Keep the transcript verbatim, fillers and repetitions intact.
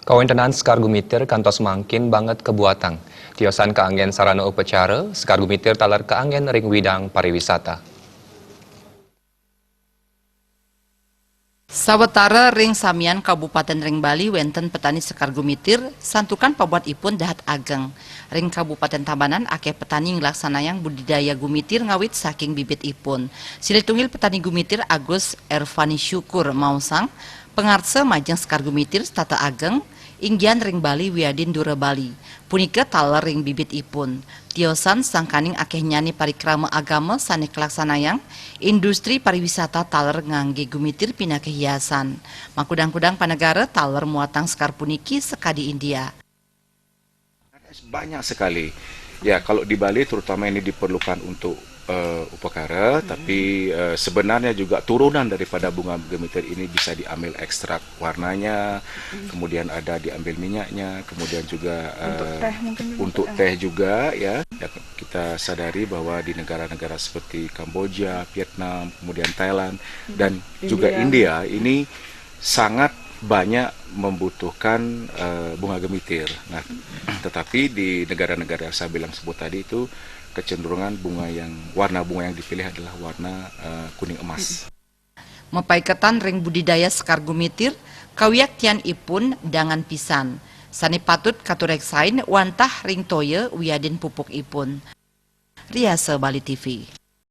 Kawéntenan sekar gumitir kantos mangkin banget kabuatang. Tiosan kaanggén sarana upacara, sekar gumitir taler kaanggén ring widang pariwisata. Sawetara ring samian kabupatén ring Bali wénten petani sekar gumitir, santukan pabuat ipun dahat ageng. Ring Kabupatén Tabanan akéh petani nglaksanayang budidaya gumitir ngawit saking bibit ipun. Silih tunggil petani gumitir Agus Ervani Syukur maosang, pangarsa majeng sekar gumitir setata ageng, inggian ring Bali wiadin dura Bali. Punika taler ring bibit ipun. Tiosan sangkaning akéhnyané parikrama agama sané kalaksanayang, industri pariwisata taler nganggé gumitir pinaka hiasan. Makudang-kudang panegara taler muatang sekar puniki sakadi India. Banyak sekali. Ya, kalau di Bali terutama ini diperlukan untuk eh, upakara, tapi eh, sebenarnya juga turunan daripada bunga gumitir ini bisa diambil ekstrak warnanya, kemudian ada diambil minyaknya, kemudian juga Untuk eh, teh mungkin, Bu? untuk Eh. Teh juga, ya. Ya, kita sadari bahwa di negara-negara seperti Kamboja, Vietnam, kemudian Thailand, dan juga India. India ini sangat banyak membutuhkan eh, bunga gemitir. Nah, tetapi di negara-negara yang saya bilang sebut tadi itu kecenderungan bunga yang warna bunga yang dipilih adalah warna eh, kuning emas. Mapaiketan ring budidaya sekar gumitir, kawiaktian ipun dangan pisan, sané patut katureksain wantah ring toya wiadin pupuk ipun. Riasa Bali T V.